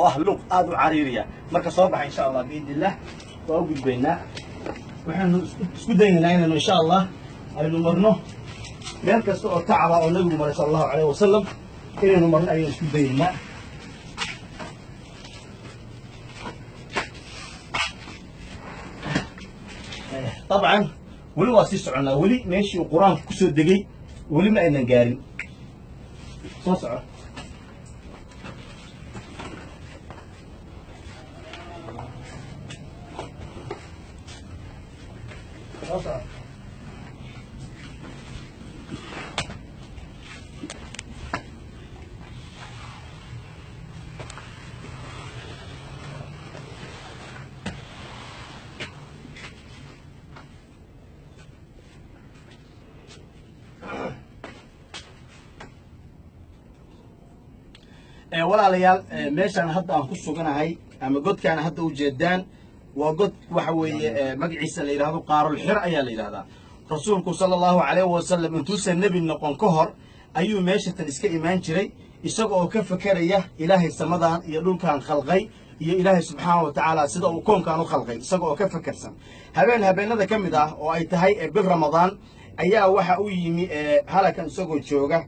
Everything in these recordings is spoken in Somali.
Ah, luuq aad u cariiriya. Marka soo baxa, insha Allah, biidni illah, waa u gudbaynaa. Waxaanu isku dayaynaa inaynu, insha Allah, aynu marno meel kasta oo tacaba oo Nabigu maray, sala Allahu calayh wasalam, inaynu marno ayaynu isku dayaynaa. Dabcan weli waa sii soconnaa, weli meeshii uu Qur-aanku kusoo degay weli ma aynan gaarin. Soo soco. Soo soco. Walaalayaal, meeshaan hadda aan ku suganahay ama godkaan hadda ujeedaan waa god waxa weeye magaciisa la yidhahdo Qaarul Xir ayaa la yidhahdaa. Rasuulku, sala Allahu calayhi wasalam, intuusan nebi noqon ka hor ayuu meeshatan iska imaan jiray, isaga oo ka fekeraya Ilaahay samadan iyo dhulkan khalqay iyo Ilaahay subxaana wa tacaala sida uu koonkan u khalqay, isaga oo ka fekersan. Habeen habeenada ka mid ah oo ay tahay bil Ramadaan ayaa waxa u yimi halakan isagoo jooga.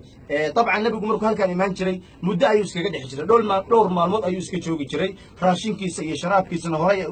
Dabcan Nebigu markuu halkan imaan jiray muddo ayuu iskaga dhex jiray, dhowr maalmood ayuu iska joogi jiray. Raashinkiisa iyo sharaabkiisana horay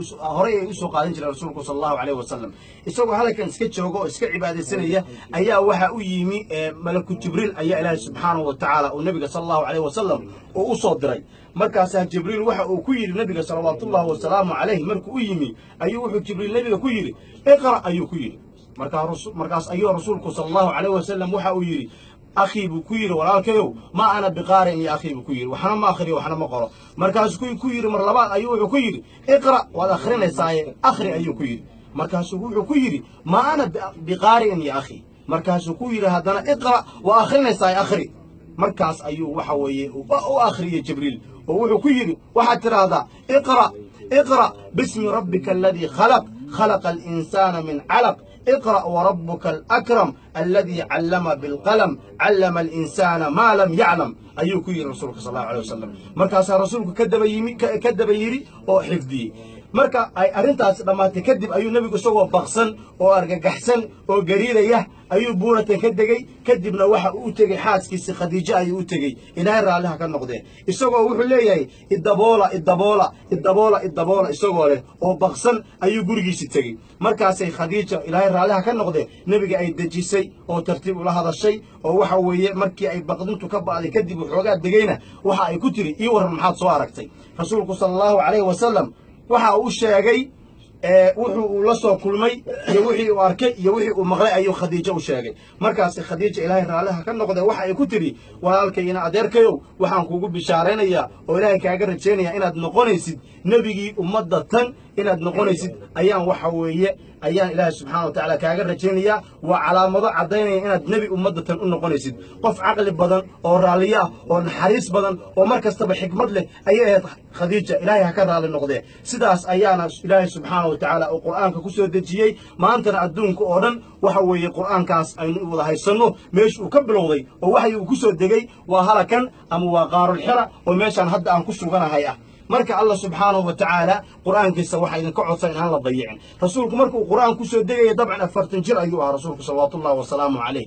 ay usoo qaadan jireen. Rasuulku, sala Allahu calayhi wasalam, isagoo halkan iska jooga oo iska cibaadaysanaya ayaa waxa u yimi Malaku Jibriil ayaa Ilaahay subxaanahu wa tacaala uu Nebiga, sala Allahu calayhi wasalam, uu u soo diray. Markaasaa Jibriil waxa uu ku yidhi Nebiga, salawaatullahi wasalaamu calayh, markuu u yimi ayuu wuxuu Jibriil Nebiga ku yidhi: "Iqra'," ayuu ku yidhi. Markaas ayuu Rasuulku, sala Allahu calayh wasalam, waxa uu yidhi: "Akhii," buu ku yidhi, "walaalkayow, ma ana biqaarin iyo akhii," buu ku yidhi, "waxna ma akhriyo, waxna ma qoro." Markaasuu ku yidhi mar labaad ayuu wuxuu ku yidhi: "Iqra', waad akhrinaysaye akhri," ayuu ku yidhi. Markaasuu wuxuu ku yidhi: "Ma ana biqaari'in ya akhii." Markaasuu ku yidhi haddana: "Iqra', waa akhrinaysaye akhri." Markaas ayuu waxa weeye u akhriyey Jibriil oo wuxuu ku yidhi: "Waxaad tidhaahdaa: iqra', iqra' bismi rabbika aladii khalaq, khalaqa alinsaana min calaq, iqra' warabuka alakram alladii callama bilqalam, callama alinsaana maa lam yaclam," ayuu ku yidhi Rasuulka, sal Allahu alay wasalam. Markaasaa Rasuulku ka daba yimi, ka daba yidhi oo xifdiyey. Marka ay arrintaasi dhammaatay kadib ayuu Nebigu isagoo baqsan oo argagaxsan oo gariiraya ayuu buuratan ka degey. Kadibna waxa uu u tegey xaaskiisii Khadiijo ayuu u tegey, Ilaahay raalliha ka noqdee, isagoo wuxuu leeyahay: "Idaboola, idaboola, idaboola, idaboola," isagoo leh oo baqsan ayuu gurigiisii tegey. Markaasay Khadiija, Ilaahay raalliha ka noqdee, Nebiga ay dejisay oo tartiib ula hadashay, oo waxa weeye markii ay baqdintu ka ba'day kadib waxoogaa degeyna waxa ay ku tiri: "Ii warran, maxaad soo aragtay?" Rasuulku, sala Allahu calayhi wasalam, waxa uu sheegay wuxuu uu la soo kulmay iyo wixii uu arkay iyo wixii uu maqlay ayuu Khadiijo u sheegay. Markaasi Khadiija, Ilaahay raalliha ka noqdee, waxa ay ku tidhi: "Walaalkayina adeerkayow, waxaan kugu bishaaraynayaa oo Ilaahay kaaga rajaynaya inaad noqonaysid nebigii ummadda tan, inaad noqonaysid ayaan waxa weeye ayaan Ilaahay subxana wa tacaala kaaga rajaynayaa. Waa calaamado caddaynaya inaad nebi ummadda tan u noqonaysid. Qof caqli badan oo raalliyo ah oo naxariis badan oo mar kastaba xikmad leh ayay ahayd Khadiija, Ilaahay ha ka raalli noqdee. Sidaas ayaana Ilaahay subxaana wa tacaala uu Qur'aanka ku soo dejiyey. Maantana adduunka oo dhan waxa weeye Qur'aankaas aynu wada haysanno meesha uu ka bilowday oo waxay uu ku soo degay waa halakan ama waa Qaarulxira oo meeshaan hadda aan ku suganahay ah. Marka Allah subxaanahu wa tacaala Qur'aankiisa waxaa idinka codsan inaan la dayicin. Rasuulku markuu Qur'aan ku soo degaya dabcan 40 jir ayuu ahaa Rasuulku, salawaatullahi wasalaamu calayh.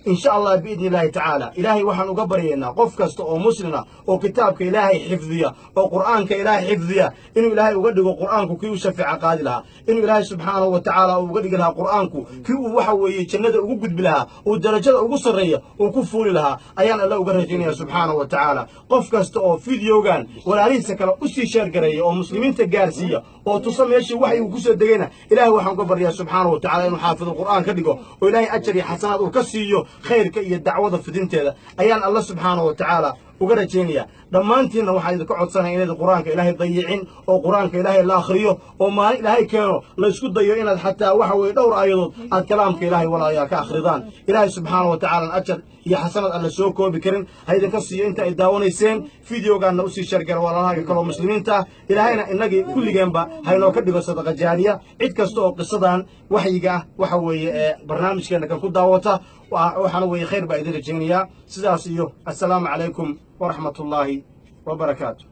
Insha Allah, biidni Illaahi tacaala, Ilaahay waxaan uga baryaynaa qof kasta oo muslima oo kitaabka Ilaahay xifdiya oo Qur'aanka Ilaahay xifdiya inuu Ilaahay uga dhigo Qur'aanku kii u shafeeca qaadi lahaa, inuu Ilaahay subxaanahu wa tacaala uu uga dhigi lahaa Qur'aanku kii uu waxa weeye jannada ugu gudbi lahaa, uu darajada ugu sarreeya uu ku fuuli lahaa ayaan Alle uga rajaynaya subxaanahu wa tacaala. Qof kasta oo videogan walaalihiisa kale usii share gareeya oo muslimiinta gaarsiiya oo tusa meeshii waxay uu ku soo degayna, Ilaahay waxaan uga baryaa subxaanahu wa tacala inuu xaafidu Qur'aan ka dhigo oo Ilaahay ajar iyo xasanaad uu ka siiyo khayrka iyo dacwada fidinteeda ayaan Alla subxaanahu wa tacaala uga rajaynaya. Dhammaantiinna waxaan idinka codsanaya inayd Qur-aanka Ilaahay dayicin oo Qur-aanka Ilaahay la akhriyo, oo maalin Ilaahay keeno la isku dayo inaad xataa waxa weeye dhowr aayadood aad kalaamka Ilaahay, walaalayaal, ka akhridaan. Ilaahay subxaana wa tacaala ajar iyo xasanad aan la soo koobi karin ha idinka siiyo inta ay daawanayseen. Videogaanna usii share gara walaalahaaga kaloo muslimiinta ah. Ilaahayna innagii kulligeenba haynoo ka dhigo sadaqa jaariya. Cid kasta oo qisadan waxyiga ah waxa weeye ee barnaamijkeena kan ku daawata, waxaana weeye khayr baa idin rajaynayaa. Sidaas iyo assalaamu calaykum waraxmat ullaahi wabarakaatu.